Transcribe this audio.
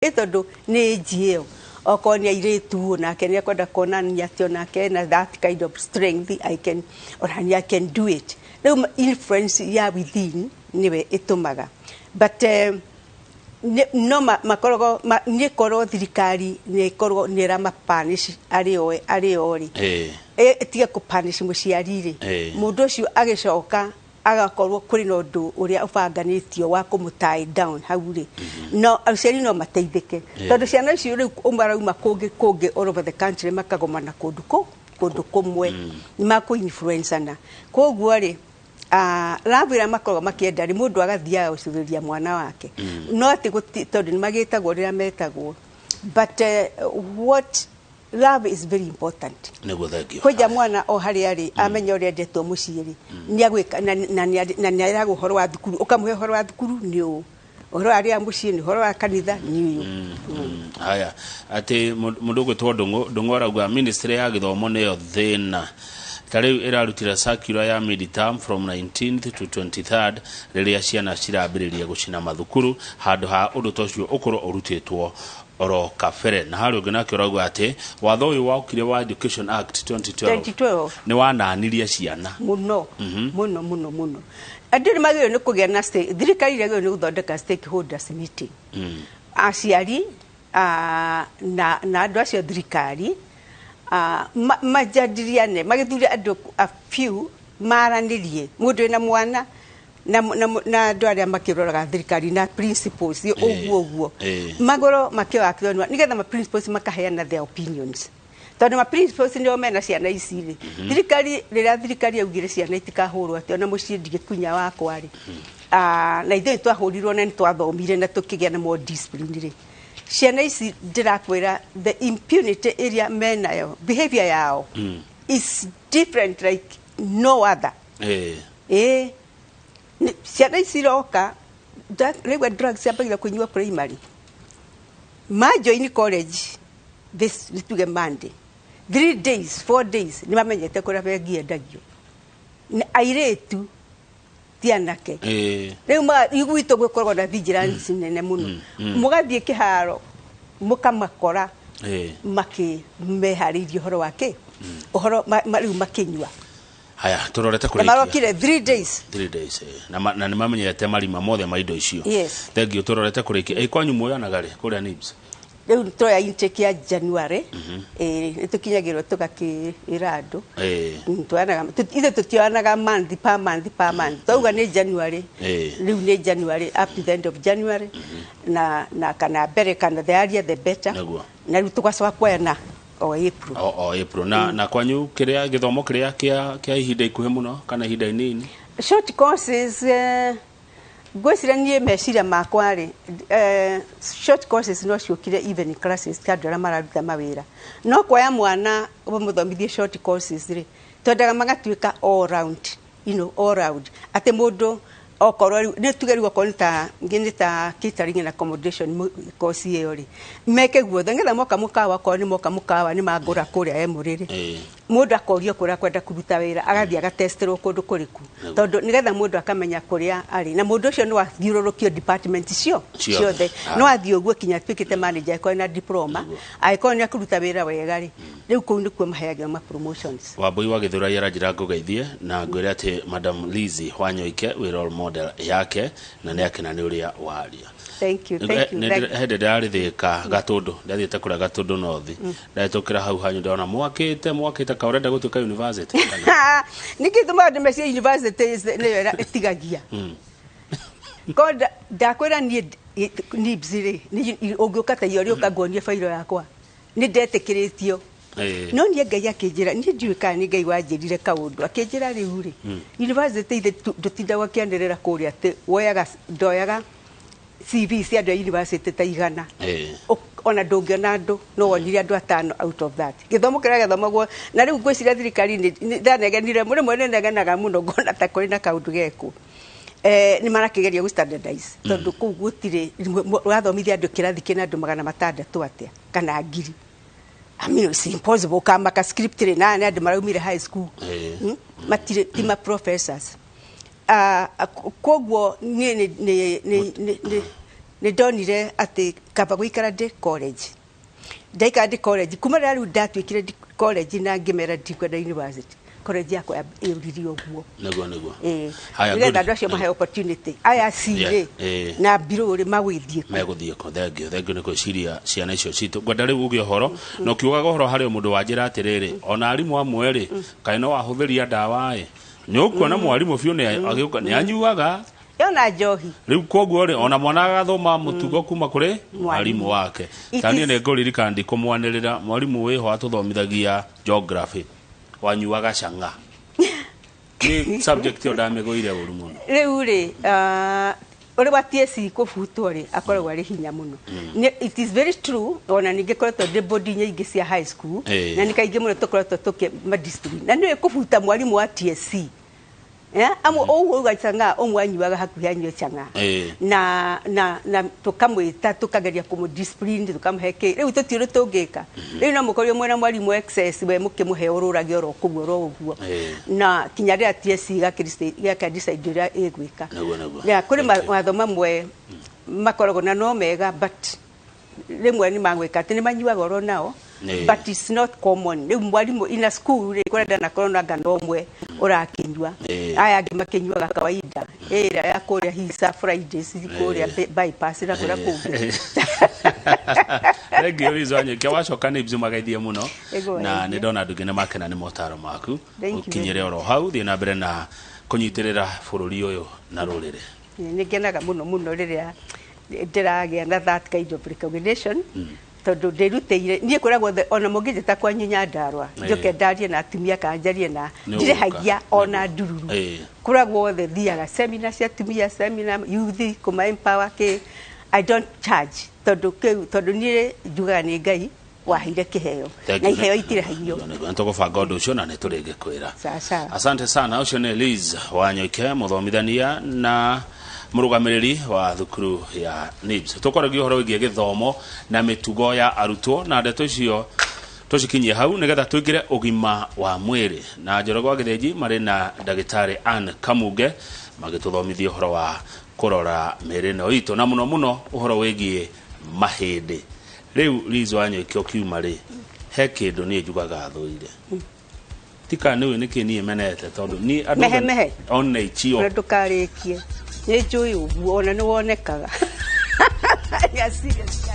Ĩ tondũ nĩ age ĩyo, okorwo nĩ airĩtu, nake nĩ akwenda kuonania atĩ onake ena that kind of strength, I can, ona I can do it. Rĩu influence ya within nĩwe ĩtũmaga, but no makoragwo nĩ korwo thirikari nĩ ĩkorwo nĩ ĩramapanish arĩ o rĩ, ĩtige kũpanish mũciari rĩ, mũndũ ũcio agĩcoka agakorwo kũrĩ na ũndũ ũrĩa ũbanganĩtio wa kũmũ-tie down hau rĩ, no aciari no mateithĩke, tondũ ciana icio rĩu marauma kũngĩ kũngĩ all over the country, makagomana kũndũ kũndũ kũmwe, nĩ makũ-influencana. Koguo rĩ, love ĩrĩa makoragwo makĩenda rĩ, mũndũ agathiaga gũcurĩria mwana wake, no atĩ tondũ nĩ magĩtagwo rĩrĩa metagwo, but what love is very important. Nĩguo, thank you. Kwenja mwana o harĩa arĩ amenya ũrĩa endetwo mũciĩ rĩ, nĩ agwĩka na nĩ aragwo ũhoro wa thukuru, ũkamũhe ũhoro wa thukuru nĩ ũũ, ũhoro wa arĩa mũciĩ nĩ ũhoro wa kanitha nĩ ũyũ. Haya, atĩ mũndũ ũgwĩtwo Ndũng'ũ Ndũng'ũ arauga ministry ya gĩthomo nĩyo thĩna. Ta rĩu ĩrarutire circular ya midterm from 19th to 23rd rĩrĩa ciana cirambĩrĩria gũcina mathukuru, handũ ha ũndũ ta ũcio ũkorwo ũrutĩtwo oro kabere. Na harĩ ũngĩ nake ũrauga atĩ watho ũyũ wokire wa Education Act 2012 2012 nĩ wananirie ciana. Mũno mũno mũno mũno. Andũ nĩ magĩrĩirwo nĩ kũgĩa na thirikari yagĩrĩirwo nĩ gũthondeka stakeholders meeting, aciari na andũ acio thirikari, majadiliane, magĩthure andũ a few maranĩrie, mũndũ wĩna mwana na andũ arĩa makĩroraga thirikari na principals, ũguo ũguo magoro makĩoya nĩgetha ma principals makaheana their opinions, tondũ ma principals nĩo mena ciana ici rĩ. Thirikari, rĩrĩa thirikari yaugire ciana itikahũrwo, atĩ ona mũciĩ ndigĩkunya wakwa rĩ, na ithuĩ nĩ twahũrirwo na nĩ twathomire na tũkĩgĩa na more discipline rĩ. Ciana ici ndĩrakwĩra, the impunity ĩrĩa menayo, behavior yao is different like no other. Ĩĩ. Ciana ici iroka rĩu drugs ciambagia kũnyua primary, ma join college this, nĩ tuge Monday, 3 days, 4 days nĩ mamenyete kũrĩa bengi endagio. Nĩ airĩtu ti anake. Rĩu gwitũ gwĩkoragwo na vigilance nene mũno, mũgathiĩ kĩharo mũkamakora makĩ meharĩirie ũhoro wa kĩ ũhoro rĩu makĩnyua. Haya, tũrorete Na kũrĩkia. Marokire 3 days. 3 days, eh. Na nĩ mamenyete marima mothe ma indo icio. Yes. Thank you, tũrorete kũrĩkia. Ĩ kwanyu muoyanaga rĩ kũrĩa NIBS? Rĩu tũroya intake ya January. Ĩĩ, nĩ tũkinyagĩrwo tũgakĩra andũ. Tuoyanaga ithuĩ, tũtioyanaga month per month per month, twauga nĩ January. Rĩu nĩ January up to the end of January, na kana mbere kana the earlier the better. Na rĩu tũgacoka kuoyana o April. O April. Na kwanyu kĩrĩa gĩthomo kĩrĩa kĩa ihinda ikuhĩ mũno kana ihinda inini? Short courses, ngwĩciria niĩ meciria makwa rĩ, short courses no ciũkire evening classes cia andũ arĩa mararuta mawĩra. No kuoya mwana ũmũthomithie short courses rĩ, twendaga magatuĩka all round, all round, atĩ mũndũ okorwo rĩu nĩ tuge rĩu okorwo nĩ ta catering and accommodation course ĩyo rĩ, meke guothe nĩgetha moka mũkawa, okorwo nĩ moka mũkawa nĩ mangũra kũrĩa Emũrĩ rĩ, mũndũ akorio kũrĩa akwenda kũruta wĩra, agathiĩ agatesterwo kũndũ kũrĩkũ, tondũ nĩgetha mũndũ akamenya kũrĩa arĩ, na mũndũ ũcio no athiũrũrũkio department cio Ciothe. ciothe. No athiĩ ũguo kinya atuĩkĩte manager, angĩkorwo na diploma, angĩkorwo nĩ akũruta wĩra wega rĩ, rĩu kũu nĩkuo maheagĩrwo ma promotions. Wambui wa Gĩthũrai aranjĩra ngũgeithie na ngwĩre atĩ Madam Lizzie Wanyoike wĩ role model yake na nĩ akena nĩ ũrĩa waria. Thank you, thank you, thank you. Hĩndĩ ndĩrarĩthĩka Gatũndũ, ndathiĩte kũrĩa Gatũndũ North, ndahĩtũkĩra hau hanyu, ndona mwakĩte mwakĩte ka ũrenda gũtuĩka university kana? Nĩkĩ tũmaga ndĩ meciria university nĩyo ĩtigagia ko ndakwĩra niĩ NIBS rĩ, ũngĩũka ta iyo rĩũka nguonie bairo yakwa, nĩ ndetĩkĩrĩtio. No niĩ Ngai akĩnjĩra, niĩ ndiũĩ kana nĩ Ngai wanjĩrire kaũndũ, akĩnjĩra rĩu rĩ, university ithe ndũtindaga ũkĩanĩrĩra kũrĩa atĩ woyaga, ndoyaga CV cia andũ a university ta 100. Ona ndũngĩona andũ, no wonire andũ atano out of that gĩthomo kĩrĩa gĩthomagwo. Na rĩu ngwĩciria thirikari ndanegenire rĩmwe, nĩ negenaga mũno, ngona ta kũrĩ na kaũndũ gekwo, nĩ marakĩgeria gũ standardize, tondũ kũu gũtirĩ ũrathomithia andũ kĩrathi kĩna andũ 600 atĩa kana 1000. I mean, it's impossible. Kamaka script rĩ, na nĩ andũ maraumire high school. Matirĩ ti ma professors. Koguo niĩ nĩ Nĩ ndonire atĩ kaba gũikara ndĩ college, ndaikara ndĩ college kuma rĩrĩa rĩu ndatuĩkire ndi college na ngĩmera ndikwenda university, college yakwa yũririe ũguo. Nĩguo. Ĩĩ. Haya, nĩgetha good. Andũ acio mahe opportunity aya cirĩ na mbirũ rĩ magwĩthiĩ kũ. Megũthiĩ kũ? Thengio, thengio nĩ gwĩciria ciana icio citũ. Ngwenda rĩu uge ũhoro na ũkiugaga ũhoro harĩ o mũndũ wanjĩra atĩrĩrĩ, ona arimũ amwe rĩ, kaĩ no ahũthĩria ndawa ĩ, nĩ ũkuona mwarimũ biũ nĩ agĩũka nĩ anyuaga yona njohi. Rĩu koguo rĩ, ona mwana agathoma mũtugo kuma kũrĩ mwarimũ wake. It Ta niĩ is- nĩ ngũririkana ndikũmwanĩrĩra mwarimũ wĩho atũthomithagia geography wanyuaga cang'a. Nĩ subject ĩyo ndamĩgũire ũru mũno. Rĩu rĩ, ũrĩ wa TSC kũbutwo rĩ, akoragwo arĩ hinya mũno. It is very true. Ona ningĩ koretwo ndĩ bodi nyingĩ cia high school na nĩ kaingĩ mũno tũkoretwo tũkĩ madiscipline na nĩwe kũbuta mwarimũ wa TSC. Amwe ũguo uga chang'aa, ũmwe anyuaga hakuhĩ anyue chang'aa na tũkamwĩta, tũkageria kũmũ discipline, tũkamũhe kĩ. Rĩu tũtiũrĩ tũngĩka. Rĩu no mũkorio mwena mwarimũ excess, we mũkĩmũhe ũrũrage oro kũu oro ũguo na kinya rĩrĩa TSC gaka decide ũrĩa ĩgwĩka. Nĩguo. Ya kũrĩ Thank you. mawatho mamwe makoragwo na no mega, but rĩmwe nĩ magwĩka atĩ nĩ manyuaga oro nao, but it's not common. Rĩu mwarimũ in a school rĩ, kũrenda nakorwo na ngano ũmwe ũrakĩnyua, aya angĩ makĩnyuaga kawaida ĩrĩa ya kũrĩa Hisa Fridays, kũrĩa bypass na kũrĩa kũngĩ. Thengio, Liz Wanyũkia. Wacoka nĩ ibzu mageithie mũno. Ĩgũa Na ĩngĩ. nĩ ndona andũ aingĩ nĩ makena nĩ motaro maku. Thank you. Ũkinyĩre oro hau, thiĩ na mbere na kũnyitĩrĩra bũrũri ũyũ na rũrĩrĩ. Nĩ ngenaga mũno mũno rĩrĩa ndĩragĩa na that kind of recognition, tondũ ndĩrutĩire niĩ kũrĩa guothe ona mũngĩnjĩta kwanyu Nyandarua, njoke ndarie na atumia kana njarie na Nĩ ũgũka. ndirĩhagia ona ndururu. Kũrĩa guothe thiaga, seminar cia atumia, seminar youth, kũma empower kĩ, I don't charge, tondũ kĩu, tondũ niĩ njugaga nĩ Ngai waheire kĩheo. Thank Na you. iheo itirĩhagio. Nĩguo, nĩ tũgũbanga ũndũ ũcio na nĩ tũrĩngĩkwĩra. Sawa sawa. Asante sana. Ũcio nĩ Liz Wanyoike, mũthomithania na mũrũgamĩrĩri wa thukuru ya NIBS. Tũkwaragia ũhoro wĩgiĩ gĩthomo na mĩtugo ya arutwo, na ndeto icio tũcikinyie hau nĩgetha tũingĩre ũgima wa mwĩrĩ na Njoroge wa Gĩthĩnji marĩ na ndagĩtarĩ Ann Kamunge magĩtũthomithia ũhoro wa kũrora mĩĩrĩ ĩno itũ na mũno mũno ũhoro wĩgiĩ mahĩndĩ. Rĩu Liz Wanyoike, ũkiuma rĩ, he kĩndũ niĩ njugaga thũire tika nĩũĩ nĩkĩ niĩ menete, tondũ niĩ andũ Mehe, mehe. One ichio. Ũrĩa ndũkarĩkie nĩ njũĩ ũguo ona nĩ wonekaga. Yeah, serious.